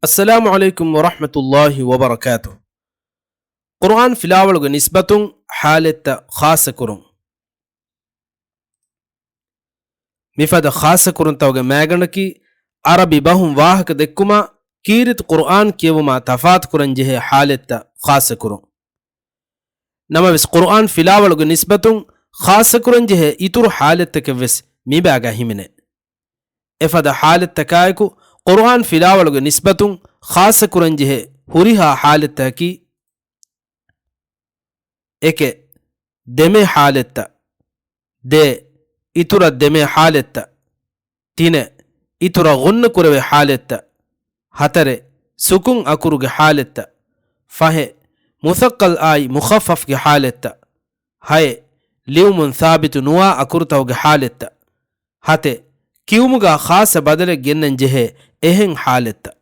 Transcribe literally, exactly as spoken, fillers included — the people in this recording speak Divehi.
އައްސަލާމު ޢަލައިކުމް ވަރަޙްމަތުﷲި ވަބަރަކާތުހު. ޤުރުއާން ފިލާވަޅުގެ ނިސްބަތުން ޙާލަތްތައް ޚާއްޞަކުރުން. މިފަދަ ޚާއްޞަކުރުންތަކުގެ މައިގަނޑަކީ، ޢަރަބި ބަހުން ވާހަކަ ދެއްކުމާ، ކީރިތި ޤުރުއާން ކިޔެވުމާ ތަފާތުކުރަންޖެހޭ ޙާލަތްތައް ޚާއްޞަކުރުން. ނަމަވެސް، ޤުރުއާން ފިލާވަޅުގެ ނިސްބަތުން ޚާއްޞަކުރަންޖެހޭ އިތުރު ޙާލަތްތަކެއްވެސް މިބާގާ ހިމެނޭ. އެފަދަ ޙާލަތްތަކާއެކު، ޤުރުއާން ފިލާވަޅުގެ ނިސްބަތުން ޚާއްޞަކުރަންޖެހޭ ހުރިހާ ޙާލަތްތަކަކީ، އެކެއް، ދެމޭ ޙާލަތްތައް. ދޭ، އިތުރަށް ދެމޭ ޙާލަތްތައް. ތިނެއް، އިތުރަށް ޣުންނަ ކުރެވޭ ޙާލަތްތައް. ހަތަރެއް، ސުކުން އަކުރުގެ ޙާލަތްތައް. ފަހެއް، މުޘައްޤަލް އާއި މުޚައްފަފްގެ ޙާލަތްތައް. ހައެއް، ލިޔުމުން ސާބިތު ނުވާ އަކުރުތަކުގެ ޙާލަތްތައް. ހަތެއް، ކިޔުމުގާ ޚާއްޞަ ބަދަލެއް ގެންނަން ޖެހޭ އެހެން ޙާލަތްތައް.